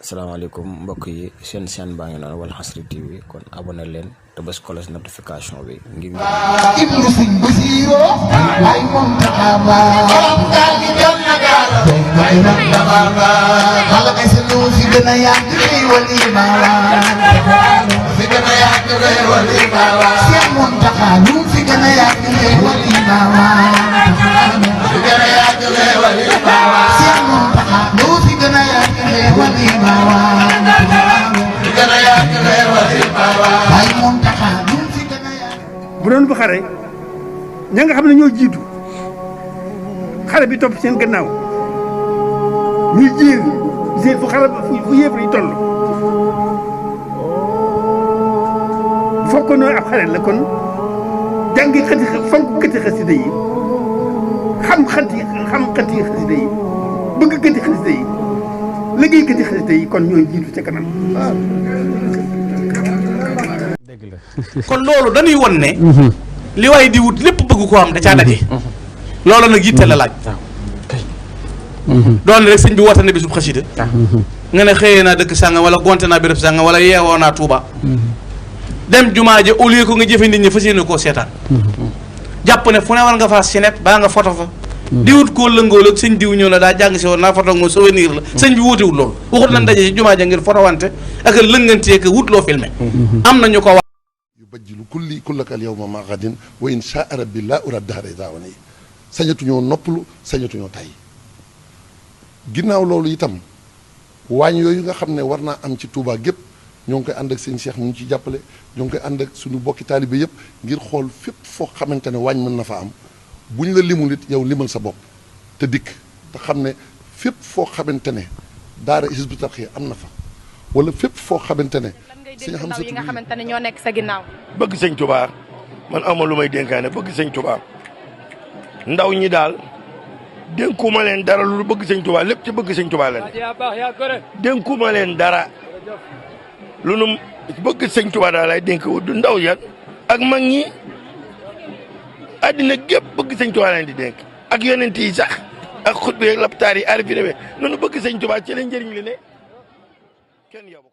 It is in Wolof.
asalaamaaleykum mbokk yi seen chaîne baa ngi noonu Walfadjri TV kon abonné leen te bës cloche notification bi ngir ibnu sin basiro ay moom taxaba gaal gi jot na gaal may ram taxaba xala ay sa lu fi gën a yàgg ngay wali maawa fi gën a yàgg ngay wali maawa seen moom taxa lu fi gën a yàgg ngay wali maawa fi gën a yàgg ngay wali maawa seen moom taxa lu fi gën a yàgg ngay wali maawa fi gën a yàgg ngay wali maawa ay moom taxa bu doon bu xare ña nga xam ne ñoo jiitu xare bi topp seen gannaaw ñuy jéeg seen fu xare fu yëpp yi toll bu fekkoon ne ab xare la kon jàngi xati fonk xati xasida yi xam xati xasida yi bëgg xati xasida yi liggéey xati xasida yi kon ñooy jiitu ca kanam. kon loolu dañuy won ne li waay di wut lépp bëgg koo am da caa daje loolu nag yitte la laaj doon rek sëñ bi woote na bisub xasida nga ne xëyee naa dëkk sàngam wala gonte naa béréb sàngam wala yeewoo naa Tuuba dem jumaa ja au lieu que nga jëfe nit ñi fas yéene koo seetaan jàpp ne fu ne war nga faa sinet baa nga foto fa di wut koo lëngool ak sëñ diw ñëw na daa jàng si woon naa foto ak moom souvenir la sëñ bi wóotewul loolu waxut nañ daje ci jumaa ja ngir fotowante ak lëngantee ak wut loo filmé am na ñu ko bajjilu kulli kullaka al yawma ma gadin wa in shaa rabbi laa ura dahra daawani sañatuñoo noppalu sañatuñoo tay ginnaaw loolu itam waañ yooyu nga xam ne war naa am ci Touba gépp ñoo ngi koy ànd ak seen Cheikh ñu ngi ciy jàppale ñoo ngi koy ànd ak suñu bokki taalibe yëpp ngir xool fépp foo xamante ne waañ mën na fa am bu ñu la limul it yow limal sa bopp te dikk te xam ne fépp foo xamante ne daara Hizbut Tarqiyyah am na fa wala fépp foo xamante ne sëñ xam yi nga xamante ne ñoo nekk sa ginnaaw. bëgg sëñ Touba man awma lu may dénkaane bëgg sëñ Touba ndaw ñi daal dénkuma leen dara lu bëgg sëñ Touba lépp ci bëgg sëñ Touba leen dénkuma leen dara lu nu bëgg sëñ Touba daal lay dénk du ndaw ya ak mag ñi àddina gépp bëgg sëñ Touba leen di dénk ak yonent yi sax ak xutbe ak laptaar yi arifine be noonu bëgg sëñ Touba ci la njëriñ li ne kenn yabu